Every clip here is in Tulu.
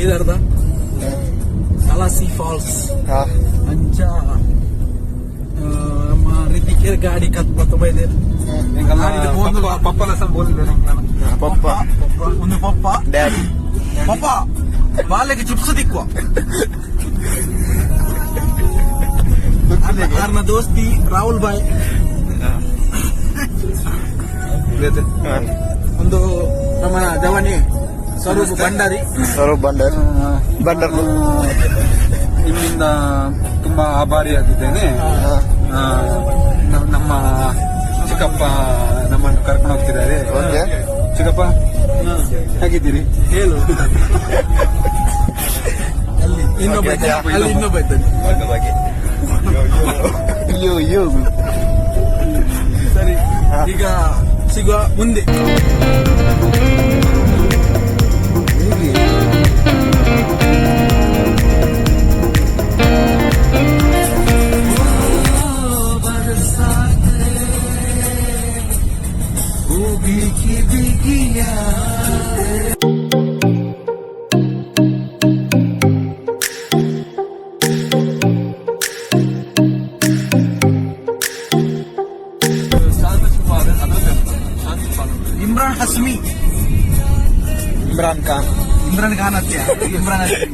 ಬೀದರ್ದ ಕಲಾಸಿ ಫಾಲ್ಸ್ ಅಂಚ ನಮ್ಮ ರಿತಿಕೇರ್ ಗಾಡಿ ಕತ್ ಬತ್ತ ಇದೆ. ಪಪ್ಪನ ಪಪ್ಪ. ಒಂದು ಪಪ್ಪ. ಡ್ಯಾಡಿ. ಪಪ್ಪ ಬಾಲೆಗೆ ಚಿಪ್ಸ್ ದಿಕ್ಕುವ. ಆರ್ನ ದೋಸ್ತಿ ರಾಹುಲ್ ಬಾಯ್. ಒಂದು ನಮ್ಮ ಜವನಿ ಸ್ವರೂಪ್ ಭಂಡಾರಿ. ಸ್ವರೂಪ್ ಬಂಡರ್ ಬಂಡರ್. ನಿಮ್ಮಿಂದ ತುಂಬಾ ಆಭಾರಿಯಾಗಿದ್ದೇನೆ. ನಮ್ಮ ಚಿಕ್ಕಪ್ಪ ನಮ್ಮನ್ನು ಕರ್ಕೊಂಡು ಹೋಗ್ತಿದ್ದಾರೆ. ಓಕೆ. ಚಿಕ್ಕಪ್ಪ, ಹೇಗಿದ್ದೀರಿ? ಹೇಳು. ಅಲ್ಲಿ ಇನ್ನೊಬ್ಬ ಇದ್ದಾನೆ. ಅಲ್ಲಿ ಇನ್ನೊಬ್ಬ ಇದ್ದಾನೆ. ಅಯ್ಯೋ ಅಯ್ಯೋ. ಸರಿ, ಈಗ ಸಿಗುವ ಮುಂದೆ. ಇಮ್ರಾನ್ ಹಸ್ಮಿ. ಇಮ್ರಾನ್ ಖಾನ್. ಇಮ್ರಾನ್ ಖಾನ್ ಅತ್ಯ, ಇಮ್ರಾನ್ ಹಸ್ಮಿ.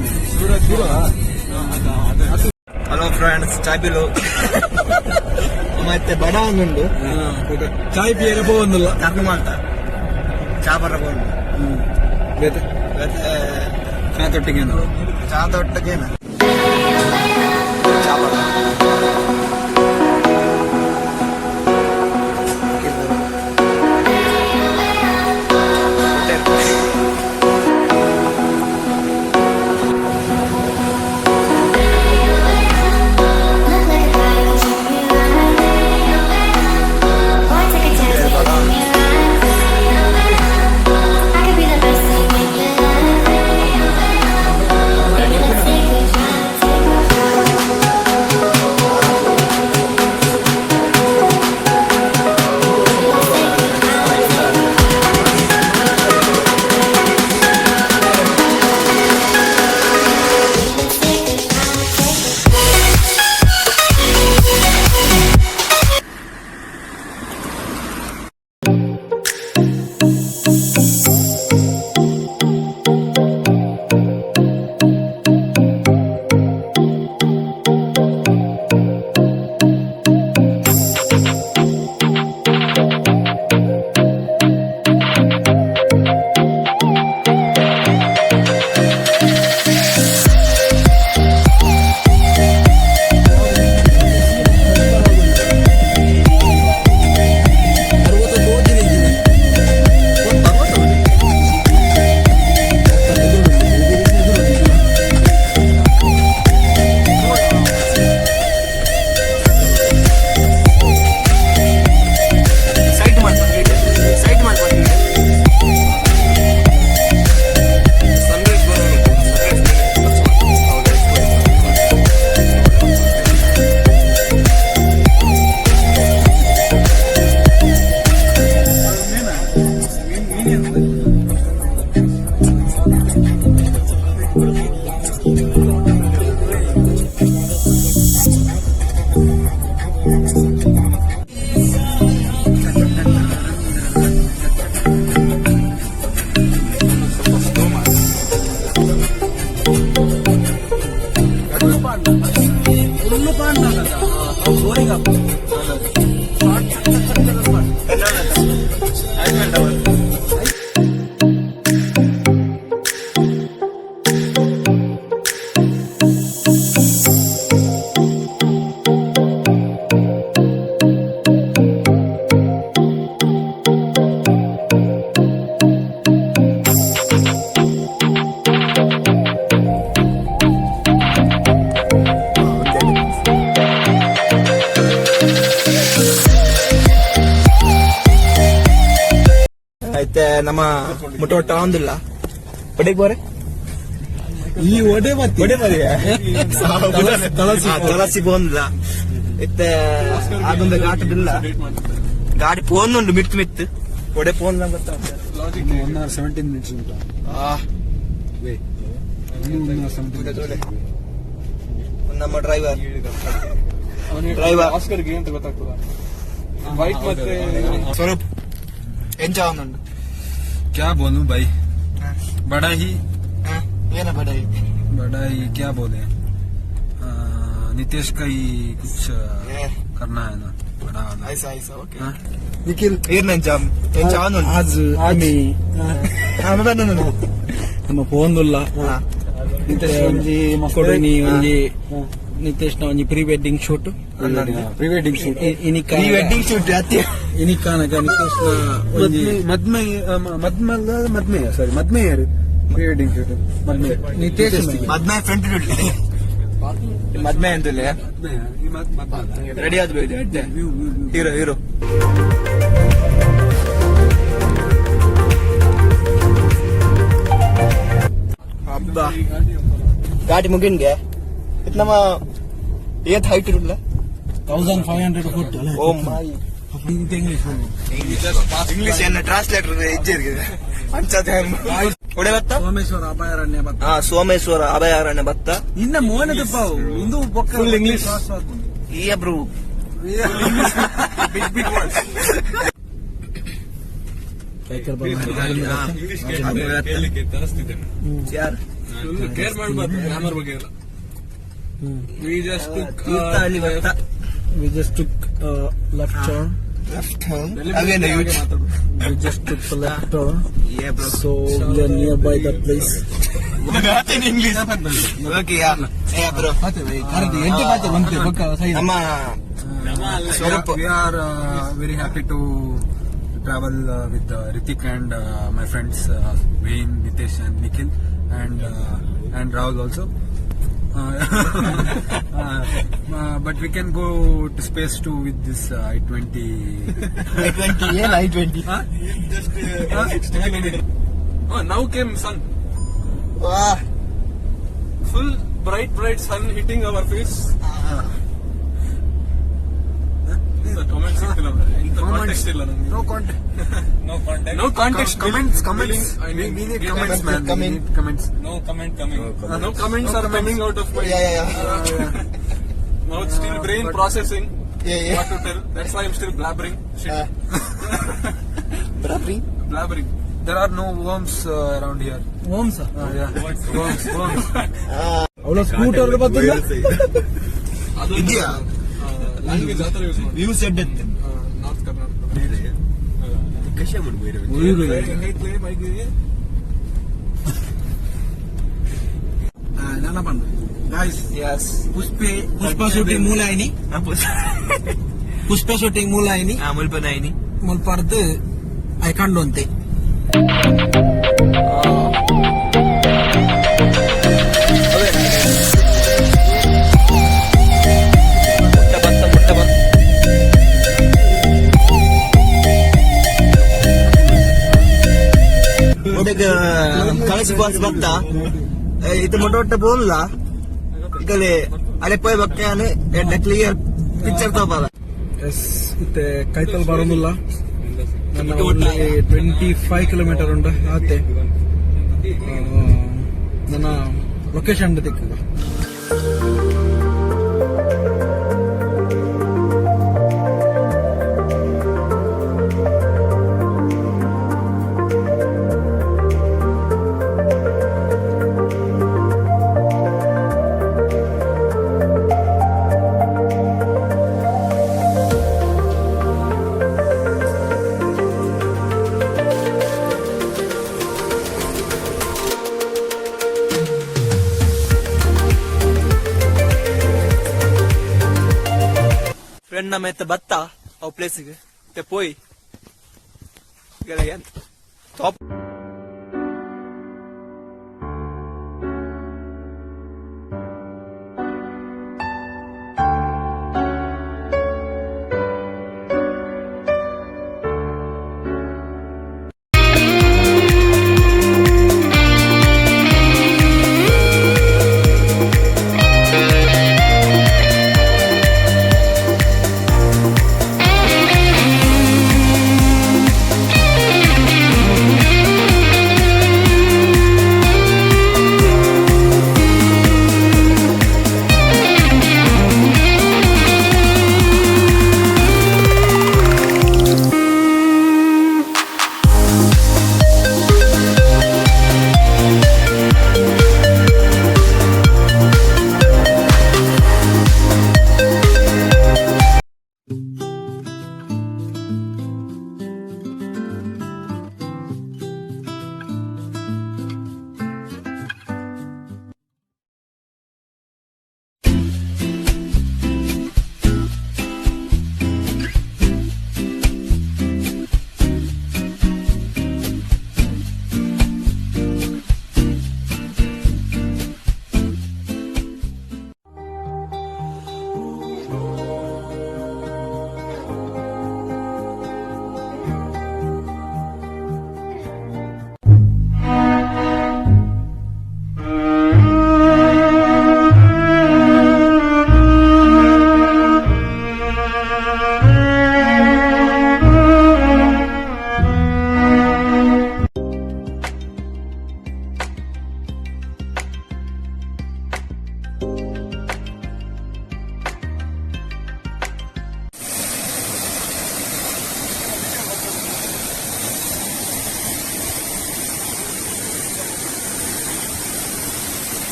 ಹಲೋ ಫ್ರೆಂಡ್ಸ್, ಚಾಯ್ ಬಿಲು ಮತ್ತೆ ಬಡ ಒಂದುಂಡು. ಚಾಯ್ ಪಿಯರೆ ಪೋವೊಂದುಲ್ಲ. ಕರ್ನು ಮಾಲ್ತ ಚಾ ಬರ ಬೋಂಡು. ಬೇತೆ ಚಾ ತೊಟ್ಟಿಗೆ. ಚಾ ದೊಡ್ಡಗೇನ ಚಾ ಬರ. Look like a guy who took me right. Boy, take a chance and give me life. I could be the best thing in your life. Baby, let's take a drive, take a drive. Baby, let's take a drive, take a drive. Baby, let's take a drive, take a drive. Side ಮಾಡ್ಕೊಂಡು, ಸೈಡ್ ಮಾಡ್ಕೊಂಡು. ಸನ್ರೈಸ್. ಐತೆ ನಮ್ಮ ಮುಟ್ಟೋಟ ಒಂದಿಲ್ಲ ಒಡೆಗೆ ಬೋರೆ. ಈ ಒಡೆ ಮತ್ತೆ ಒಡೆ ಬರಿ. ತಲಸಿ. ತಲಸಿ ಬೋಂದ್ಲ ಇತ್ತೆ ಅದೊಂದು ಘಾಟದಿಲ್ಲ. ಗಾಡಿ ಫೋನ್ ಉಂಟು ಮಿತ್ತು ಮಿತ್ತು ಒಡೆ ಫೋನ್ ಗೊತ್ತಾಗ್ತದೆ. 1 ಅವರ್ 17 ಮಿನಿಟ್ಸ್ ಉಂಟು. ಆ ವೇ. ನಮ್ಮ ಡ್ರೈವರ್ ಡ್ರೈವರ್ ಆಸ್ಕರ್ಗೆ ಅಂತ ಗೊತ್ತಾಗ್ತದ ವೈಟ್ ಮತ್ತೆ ಸ್ವರೂಪ್ ಎಂಜಾಯ್ ಉಂಟು. क्या बोलूं भाई, बड़ा ही ಏನ ಬಡ? बड़ा ही क्या बोले, नितेश का ही कुछ करना है ना बड़ा वाला। ಆಯ್ತು ಆಯ್ತು, ಓಕೆ. हाँ? ನಿಖಿಲ್. ಏನ್ ಎಂಜಾಯ್ ಎಂಜಾಯ್ ಉಂಟು? ಆಜ್ ಆಮಿ ನಮ್ಮ ಪೋಂದುಲ್ಲ ನಿತೇಶ್ ಒಂಜಿ ಕೊಡುನಿ ಒಂಜಿ ನಿತೇಶ್ ನ ಒಂಜಿ pre wedding shoot. Pre wedding shoot. ಇನಿಕ pre wedding shoot ಅತ್ಯ. ಇನಿಕಾನಗ Nitesh ನ ಒಂಜಿ ಮದ್ಮೆ ಮದ್ಮಲ್ಲ ಮದ್ಮೆ ಸಾರಿ ಮದ್ಮೆಯರು ಪ್ರೀ ವೆಡ್ಡಿಂಗ್ ಶೂಟ್ ಮದ್ಮೆ. ನಿತೇಶ್. ಮದ್ಮೆ ಫ್ರಂಟ್ ಮದ್ಮೆ ಅಂತಲೇ ರೆಡಿ ಆದ್ಬೇಕು. Hero hero. ಹಬ್ಬ ಗಾಡಿ ಮುಗಿನ್ಗೆ ಇದು ನಮ್ಮ ಏತ್ ಹೈಟ್ ಇರಲ್ಲ? 1500 ಫುಟ್. ಓ ಮೈ. ಇಂಗ್ಲಿಷ್. ಇಂಗ್ಲಿಷ್ ಏನ ಟ್ರಾನ್ಸ್ಲೇಟರ್ ಇಜ್ಜಿರ್ಗಿದೆ ಅಂಚತೆ ಒಡೆ ಬತ್ತ. ಸೋಮೇಶ್ವರ ಅಭಯಾರಣ್ಯ ಬತ್ತ. ಹಾ, ಸೋಮೇಶ್ವರ ಅಭಯಾರಣ್ಯ ಬತ್ತ. ಇನ್ನ ಮೋನದ ಪಾವು ಇಂದು ಬೊಕ್ಕ Full English. ಈ bro. Big big words. ಕೇಳಲಿಕ್ಕೆ ತರಿಸ್ತಿದ್ದೇನೆ. ಯಾರು? ಕೇರ್ ಮಾಡಬಾರ್ದು ಗ್ರಾಮರ್ ಬಗ್ಗೆ ಎಲ್ಲ. We just Thirthahalli ಬತ್ತ. We just took left turn. Left again. We just took the left turn. Yeah bro. So we are nearby that place. English okay yeah yeah bro. ನಮ್ಮ Swaroop. We are very happy to travel with Ritik and my friends Wayne, Nitesh and Nikhil and Rahul also. But we can go to space too with this i20. I 20 ಏನ್ I 20? Now came sun. ವಾ. Full bright bright sun hitting our face. Comment ಸಿಗ್ತಿಲ್ಲ, ಇಂಥ context ಇಲ್ಲ ನಮ್ಗೆ. No contact. No context, no context. Comments, comments. I mean, We need get comments, man. We coming. need comments. No comment coming. No comments are coming out of my yeah yeah yeah. mouth. Still brain processing yeah yeah. What to tell. That's why I'm still blabbering. Shit. ಬರಾಬ್ರಿ. Blabbering. There are no worms around here. Worms. Yeah. Worms, worms. ಅವಳ ಸ್ಕೂಟರ್ ಬರ್ತದ. ಇದೆಯಾ? ಲ್ಯಾಂಗ್ವೇಜ್ ಆ ಥರ ಯೂಸ್ ಮಾಡಿ. ವ್ಯೂ ಸೆಡ್ ಇತ್ತು. ನಾರ್ತ್ ಕರ್ನಾಟಕ. ಎಸ್. ಪುಷ್ಪ ಶೂಟಿಂಗ್ ಮೂಲ ಆಯ್ನಿ. ಪುಷ್ಪ ಶೂಟಿಂಗ್ ಮೂಲ ಆಯ್ನಿ. ಹಾ, ಮುಲ್ಪನ ಐನಿ. ಮುಲ್ಪರ್ದು I ಕಂಡು ಅಂತೆ. ಮುಟ್ಟ ಬತ್ತ ಮುಟ್ಟ ಬತ್ತ. ಕಳಸಿ ಬಾಸ್ ಬತ್ತ ಇದು ಮೊಟ್ಟ ಒಟ್ಟ ಬೋನ್ಲ ಈಗಲೇ ಅಲೆ ಪೋಯ್ ಬಕ್ಕ ಕ್ಲಿಯರ್ ಪಿಕ್ಚರ್ ತಗೋಬಾರ. ಎಸ್, ಇತ್ತೆ ಕೈತಲ್ ಬರೋದಿಲ್ಲ. ನನ್ನ 25 ಕಿಲೋಮೀಟರ್ ಉಂಟು ಆತೆ. ನನ್ನ ಲೊಕೇಶನ್ ತಿಕ್ಕುಗ. ಫ್ರೆಂಡ್ ನಮ್ಮ ಎತ್ತ ಬತ್ತ ಅವು ಪ್ಲೇಸಿಗೆ ಮತ್ತೆ ಪೋಯ್ ಟಾಪ್.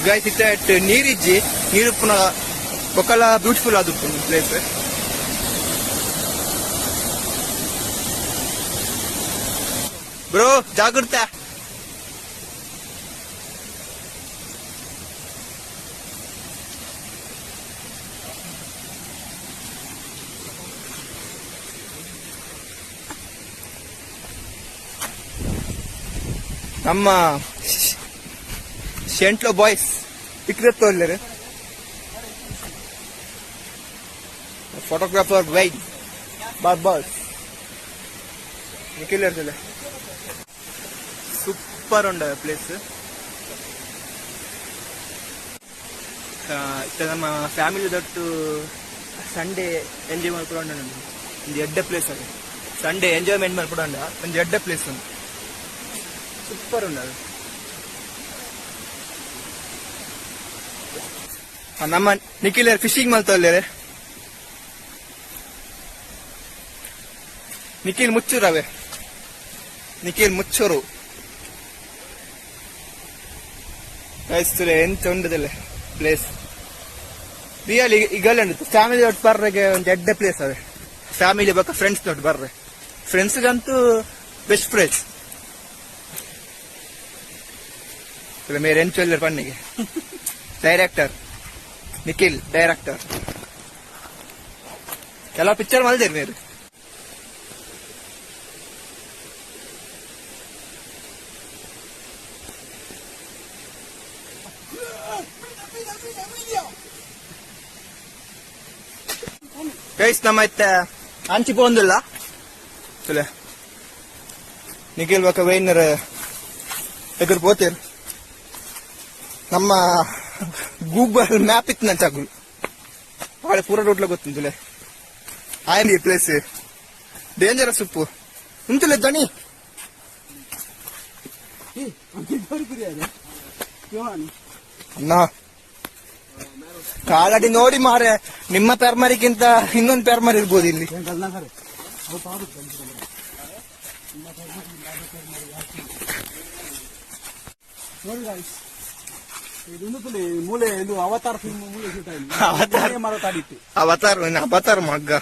ಗೈಸ್ ಇತ್ತೆ ನೀರಿಜ್ಜಿ ನೀರುಪ್ಪುನ ಬೊಕ್ಕಲ ಬ್ಯೂಟಿಫುಲ್ ಆದುಪ್ಪುಂಡು ಪ್ಲೇಸ್. ಬ್ರೋ ಜಾಗೃತ. ನಮ್ಮ ಶೆಂಟ್ಲೋ ಬಾಯ್ಸ್ ಇಕ್ರೆತ್ತೋಲ್ಲೇರು ಫೋಟೋಗ್ರಾಫರ್ ವೈಟ್ ಬಾರ್ಬರ್ಸ್ ನಿಖಿಲ್ ಇರ್ತದೆ. ಸೂಪರ್ ಉಂಡು ಪ್ಲೇಸ್. ಇತ್ತ ನಮ್ಮ ಫ್ಯಾಮಿಲಿ ದೊಟ್ಟು ಸಂಡೇ ಎಂಜಾಯ್ ಮಾಡ್ಕೊಂಡು ಒಂದು ಎಡ್ಡೆ ಪ್ಲೇಸ್ ಅದು. ಸಂಡೇ ಎಂಜಾಯ್ಮೆಂಟ್ ಮಾಡ್ಕೊಂಡು ಒಂದು ಎಡ್ಡೆ ಪ್ಲೇಸ್ ಉಂಟು. ಸೂಪರ್ ಉಂಟು ಅದು. ನಮ್ಮ ನಿಖಿಲ್ ಫಿಶಿಂಗ್ ಮಾಡ್ತಾ ನಿಖಿಲ್ ಮುಚ್ಚೂರವೇ, ನಿಖಿಲ್ ಮುಚ್ಚೂರು ಎಂತ ಉಂಡದಲ್ಲ ಪ್ಲೇಸ್. ರಿಯಲ್ ಈಗಲ್ಲ ಉಂಟು ಫ್ಯಾಮಿಲಿ ಒಟ್ಟು ಬರ್ರೆಗೆ ಒಂದು ಎಡ್ಡೆ ಪ್ಲೇಸ್ ಅವೆ. ಫ್ಯಾಮಿಲಿ ಬೇಕಾ ಫ್ರೆಂಡ್ಸ್ ನೋಟ್ ಬರ್ರೆ, ಫ್ರೆಂಡ್ಸ್ಗಂತೂ ಬೆಸ್ಟ್ ಪ್ಲೇಸ್. ಮೇರೆ ಎಂಚೊಲ್ಲರ್ ಪನ್ನಿಗೆ ಡೈರೆಕ್ಟರ್ ನಿಖಿಲ್ ಡೈರೆಕ್ಟರ್ ಕೆಲವು ಪಿಕ್ಚರ್ ಮಲ್ದೇರಿ ಮೇರೆ. ಗೈಸ್ ನಮ್ಮ ಇತ್ತೆ ಅಂಚಿ ಪೋಂದಿಲ್ಲ ತುಲೆ ನಿಖಿಲ್ ಬೊಕ ವೈನರ್ ಎದುರು ಪೋತೇರು. ನಮ್ಮ ಗೂಗಲ್ ಮ್ಯಾಪ್ ಇತ್ತು ನಂಚಾಗುಲು ಆಳೆ ಪೂರ ರೋಡ್ಲ ಗೊತ್ತುಂತುಲೆ ಆಯ್ಲಿ ಪ್ಲೇಸ್ ಡೇಂಜರಸ್ ಉಪ್ಪು ಉಂತುಲೆ ದಣಿ. ಅಣ್ಣ ಕಾಲಡಿ ನೋಡಿ ಮಾರೆ, ನಿಮ್ಮ ಪೆರ್ಮರಿಗಿಂತ ಇನ್ನೊಂದು ಪೆರ್ಮರಿ ಇರ್ಬೋದು ಇಲ್ಲಿ. ಮೂಲೆ ಇದು ಅವತಾರ್ ಫಿಲ್ಮ್ ಮೂಲೆ ಶೂಟ್ ಆಗಿದೆ. ಅವತಾರ್ ಮರ ತಾಡಿತ್ತು. ಅವತಾರ್ ಅವತಾರ್ ಮಗ್ಗ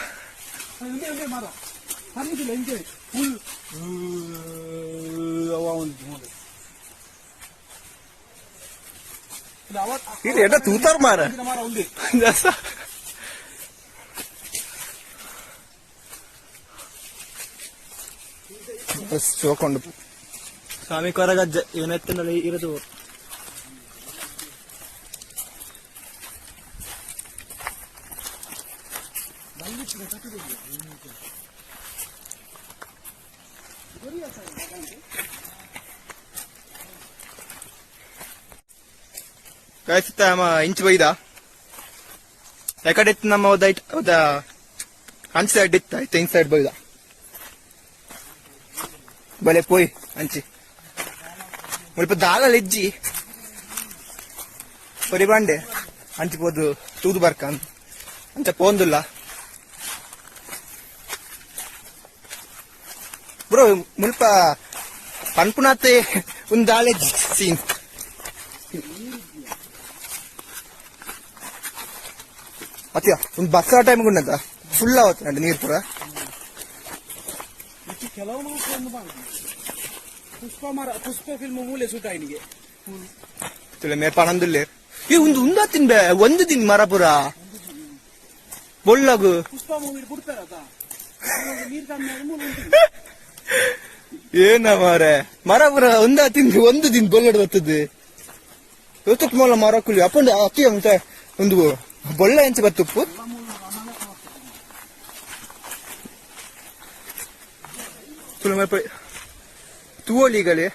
ಮರ ಸರಿದಿಲ್ಲ ಹಿಂಗೆ ಫುಲ್ ಒಂದು ಮೂಲೆ ಇದು ಎಡ ತೂತಾರ್ ಮಾರ ಮರ ಒಂದೇ. ಬಸ್ ಚೋಕೊಂಡು ಸ್ವಾಮಿ ಕೊರಗಜ್ಜ ಇವನೆತ್ತಿನಲ್ಲಿ ಇರೋದು. ಕಾಯಿಸುತ್ತ ನಮ್ಮ ಇಂಚು ಬೈದ ಎಕಡೆ ಇತ್ತು ನಮ್ಮ ಹೋದ ಹೋದ ಅಂಚು ಸೈಡ್ ಇತ್ತು ಆಯ್ತು ಇನ್ ಸೈಡ್ ಬೈದ ಬಲೆ ಪೋಯ್ ಅಂಚಿ ಮುಲ್ಪ ದಾಲ ಲೆಜ್ಜಿ ಪೊರಿ ಬಾಂಡೆ ಅಂಚಿ ಪೋದು ತೂದು ಬರ್ಕ ಅಂಚ ಪೋಂದುಲ್ಲ ಬ್ರೋ. ಮುಲ್ಪ ಪನ್ಪುನಾತೆ ಒಂದು ದಾಲೆ ಸೀನ್ ಅತ್ಯ ಒಂದು ಬಸ್ ಟೈಮ್ ಗುಂಡಂತ ಫುಲ್ ಆವತ್ತು ನೀರು ಪೂರ. ಕೆಲವು ಮಾತ್ರ ಒಂದು ಪುಷ್ಪ ಮರ ಪುಷ್ಪ ಫಿಲ್ಮ್ ಮೂಲೆ ಶೂಟ್ ಆಯ್ನಿಗೆ ತುಲೆ ಮೇರ್ ಪಣಂದುಲ್ಲೇರ್ ಈ ಒಂದು ಉಂದ ತಿನ್ಬೆ ಒಂದು ದಿನ ಮರ ಪೂರ ಬೊಳ್ಳಗು ಪುಷ್ಪ ಮೂವಿ ಬಿಡ್ತಾರತ ನೀರು ಕಮ್ಮಿ ಮೂಲೆ ಏನ ಮಾರೆ ಮರ ಪೂರ ಒಂದ ತಿಂದು ಒಂದು ದಿನ ಬೊಲ್ಲಡು ಬರ್ತದೆ ಇವತ್ತಕ್ಕೆ ಮೂಲ ಮರ ಕುಲಿ ಅಪ್ಪಂಡು ಅಕ್ಕಿ ಅಂತ ಒಂದು ಬೊಳ್ಳ ಎಂಚ ಬತ್ತುಪ್ಪು ತುಲೆ ತೂವೊಲಿಗಳೆ.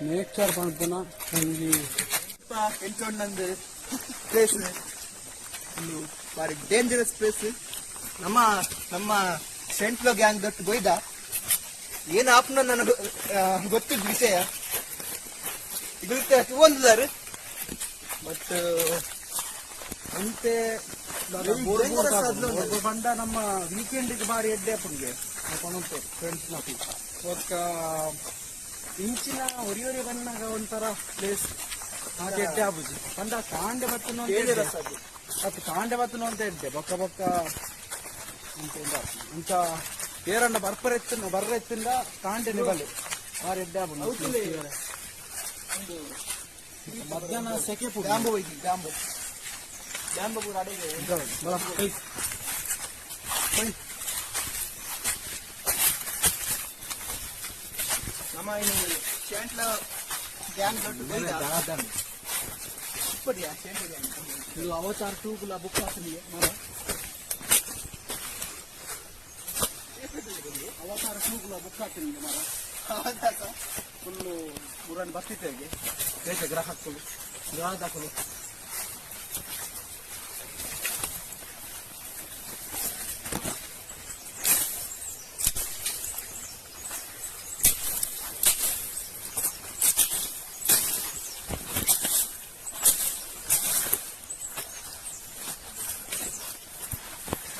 ನೇಚರ್ ಪನ್ಪುನ ಒಂಜಿ ಎಂಚೊಂಡಂದು ಪ್ಲೇಸ್ ಒಂದು ಬಾರಿ ಡೇಂಜರಸ್ ಪ್ಲೇಸ್. ನಮ್ಮ ನಮ್ಮ ಸೆಂಟ್ಲೋ ಗ್ಯಾಂಗ್ ದೊಟ್ಟು ಬೊಯ್ದ ಏನು ಆಪ್ನ ನನಗೆ ಗೊತ್ತಿದ್ದ ವಿಷಯ ಇಗುತ್ತೆ ಒಂದುದಾರು ಬಟ್ ಅಂತೆ Dangerous ಆದ್ಲು ಉಂಟು. ಬಂಡ ನಮ್ಮ ವೀಕೆಂಡ್ ಬಾರಿ ಎಡ್ಡೆ ಅಪ್ಪನಿಗೆ ಪಣಂತು ಫ್ರೆಂಡ್ಸ್ ನಾಪಿ ಒಕ್ಕ ಇಂಚಿನ ಒರಿ ಒರಿ ಬಣ್ಣಗ ಒಂಥರ ಪ್ಲೇಸ್ ಹಾಗೆ ಎಡ್ಡೆ ಆಬುಜಿ ಪಂಡ ಕಾಂಡೆ ಬತ್ತನು ಅಂತ ಎಡ್ಡೆ. ಡೇಂಜರಸ್ ಅದು. ಅತ್ತು ಕಾಂಡೆ ಬತ್ತನು ಅಂತ ಎಡ್ಡೆ ಬೊಕ್ಕ ಬೊಕ್ಕ ಅಂತ ಉಂಡು ಆಪುಜಿ. ಇಂಚ ಏರಣ್ಣ ಬರ್ಪರ ಎತ್ತಿನ ಬರ್ರ ಎತ್ತಿಂದ ಕಾಂಡೆ ನಿಬಲೆ ಬಾರಿ ಎಡ್ಡೆ ಆಪುಂಡು. ಮಧ್ಯಾಹ್ನ ಸೆಕೆ ಪುಡಿ. ಬ್ಯಾಂಬು ಹೋಯ್ತು ಬ್ಯಾಂಬು ಬ್ಯಾಂಬು ಪೂರ ಅಡಿಗೆ. ಬಲ, ಕೈ. ಕೈ. ನಮ್ಮ ಇನ್ನು ಶೆಂಟ್ಲ ಗ್ಯಾಂಗ್ ದೊಡ್ಡ ಬೈದ. ಇಪ್ಪಡಿಯಾ ಶೆಂಟ್ಲ ಗ್ಯಾಂಗ್? ಇದು ಅವತಾರ್ ಟೂ ಕುಲ ಬುಕ್ ಹಾಕಿದೆ ಮರ. ಅವತಾರ ಟೂ ಕುಲ ಬುಕ್ ಹಾಕಿದೆ ಮರ. ಹೌದಾ ಸರ್? ಫುಲ್ಲು ಮುರನ್ ಬರ್ತಿತ್ತೆ ದೇಶ ಗ್ರಾಹಕರು ಗ್ರಾಹಕರು.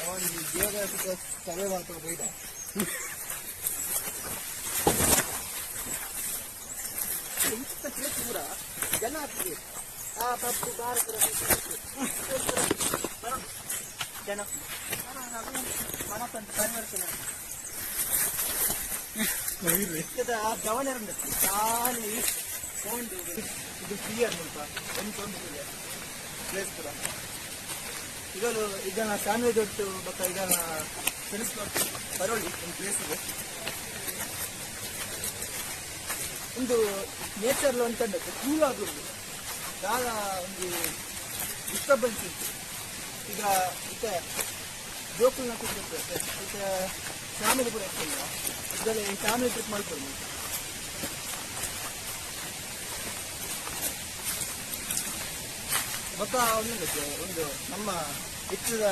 ಅವನು ಜಿಯೋಗ್ರಾಫಿಕ್ ಸರ್ವೆ ಮಾಡ್ಕೊಂಡು ಬೈದ. ಇಂಥ ಪ್ಲೇಸ್ ಪೂರ ಜನ ಆಗ್ತದೆ. ಆ ಪಪ್ಪು ಬಾರ ಪೂರ ಜನ ಮನಸ್ಸಂತ ಪರಿವರ್ತನೆ ಆ ಗವರ್ನರ್ ಖಾಲಿ ಫೋನ್. ಇದು ಕ್ಲಿಯರ್ ಮುಲ್ಪ ಒಂದು ತೊಂದರೆ ಇದೆ ಪ್ಲೇಸ್ ಪೂರ. ಇದನ್ನು ಇದನ್ನ ಫ್ಯಾಮಿಲಿ ದೊಡ್ಡ ಬಕ್ಕ ಇದನ್ನ ಫ್ರೆಂಡ್ಸ್ ಬರೋಳಿ ಒಂದು ಪ್ಲೇಸ್ ಇದೆ. ಒಂದು ನೇಚರ್ ಅಂತ ಕೂಲ್ ಆಗುದು, ದಾದ ಒಂದು ಡಿಸ್ಟರ್ಬೆನ್ಸ್ ಇತ್ತು. ಈಗ ಮತ್ತೆ ಜೋಕುಲ್ನ ಕೂತ್ಕೊಳ್ತಾರೆ, ಮತ್ತೆ ಫ್ಯಾಮಿಲಿ ಕೂಡ ಇರ್ತಲ್ಲ. ಇದರಲ್ಲಿ ಫ್ಯಾಮಿಲಿ ಟ್ರಿಪ್ ಮಾಡ್ಕೊಂಡು ಬೊಕ್ಕ ಒಂದು ಗೊತ್ತೆ, ಒಂದು ನಮ್ಮ ಹೆಚ್ಚಿದ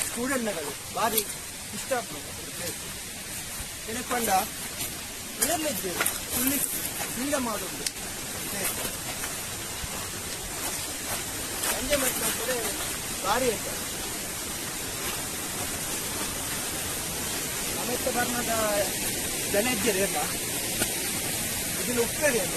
ಸ್ಟೂಡೆಂಟ್ನಗಳು ಭಾರಿ ಇಷ್ಟ ಆಗ್ತದೆ ಪ್ಲೇಸ್. ಏನಕ್ಕೆ ಪಂಡ ಇರಲಿದ್ದು ಫುಲ್ಲಿ ಫ್ರೀಡಮ್ ಆದೊಂದು ಪ್ಲೇಸ್. ಎಂಜಾಯ್ ಮಾಡ್ತಾರೆ, ಭಾರಿ ಆಯ್ತು. ಅಮಿತ್ ಬರ್ನದ ಜನ ಇದ್ದೀರಿ ಎಲ್ಲ ಇದನ್ನು ಉಪ್ಪೇರಿ ಅಲ್ಲ.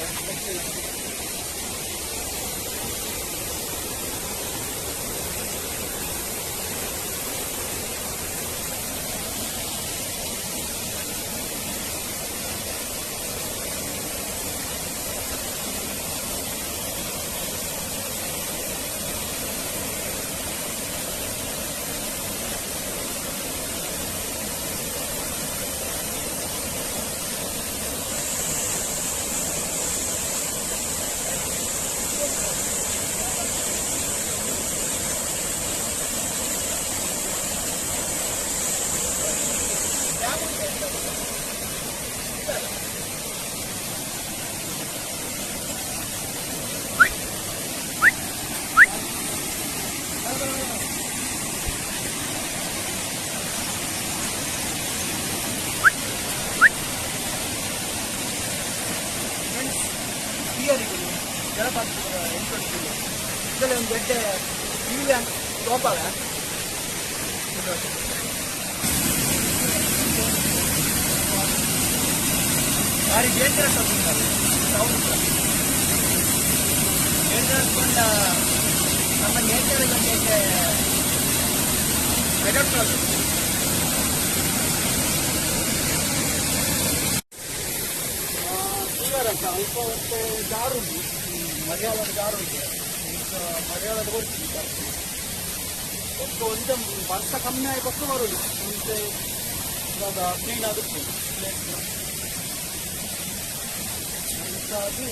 ಫ್ರೆಂಡ್ಸ್, ಹಿರಿಯರಿಗೂ ಜಲಪಾತ ಎಂಟ್ರೆನ್ಸ್ ಇದರಲ್ಲಿ ಒಂದು ದೊಡ್ಡ ಇವೆ ಟಾಪ್. ಭಾರಿ ಡೇಂಜರಸ್ ಅದು ಸೌಂಡ್. ಡೇಂಜರಸ್ ಕೊಂಡ ನಮ್ಮ ನೇಚರ್ ಬಗ್ಗೆ ಅಡಾಪ್ಟ್ ಆಗುತ್ತೆ. ಅಲ್ಪ ಮತ್ತೆ ಜಾರುಂಟು, ಮಲಯಾಳದ ಜಾರುಂಟು. ಈಗ ಮಲಯಾಳದ ಕೊಡ್ತೀವಿ. ಒಕ್ಕ ಒಂದ ಬರ್ಸ ಕಮ್ಮಿ ಆಗಿ ಬೊಕ್ಕ ಬರುದು ಮುಂಚೆ ಇವಾಗ ಕ್ಲೀನ್ ಆಗುತ್ತೆ ಪ್ಲೇಸ್. ಅದು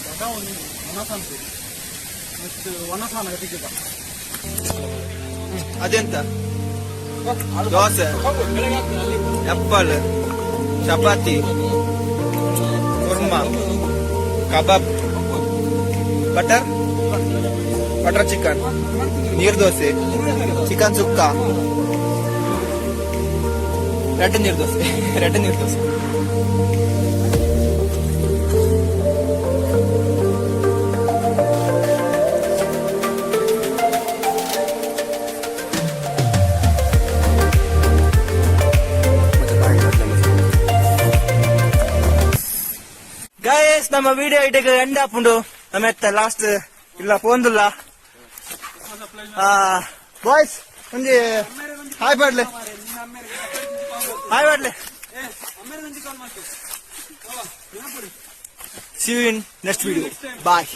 ಬಡ ಒಂದು ಒಣಸಂತು ಮತ್ತು ಒಣಸಾನ ತೆಗೆದ. ಅದೆಂತ dosa, apple, chapati, kurma, kebab, butter butter chicken, neer dosa, chicken sukka. ರಡ್ಡ್ ನೀರು ದೋಸೆ, ರಡ್ಡ್ ನೀರು ದೋಸೆ. ಗೈಸ್, ನಮ್ಮ ವಿಡಿಯೋ ಇಟಗ್ ಎಂಡ್ ಆಪುಂಡು. ನಮ್ಮ ಎತ್ತ ಲಾಸ್ಟ್ ಇಲ್ಲ ಪೋಂದುಲ್ಲ. ಬಾಯ್ಸ್, ಒಂಜಿ ಹಾಯ್ ಪಾಡ್ಲೆ, ಹಾಯ್ ಪಾಡ್ಲೆ. See you in next video. Bye.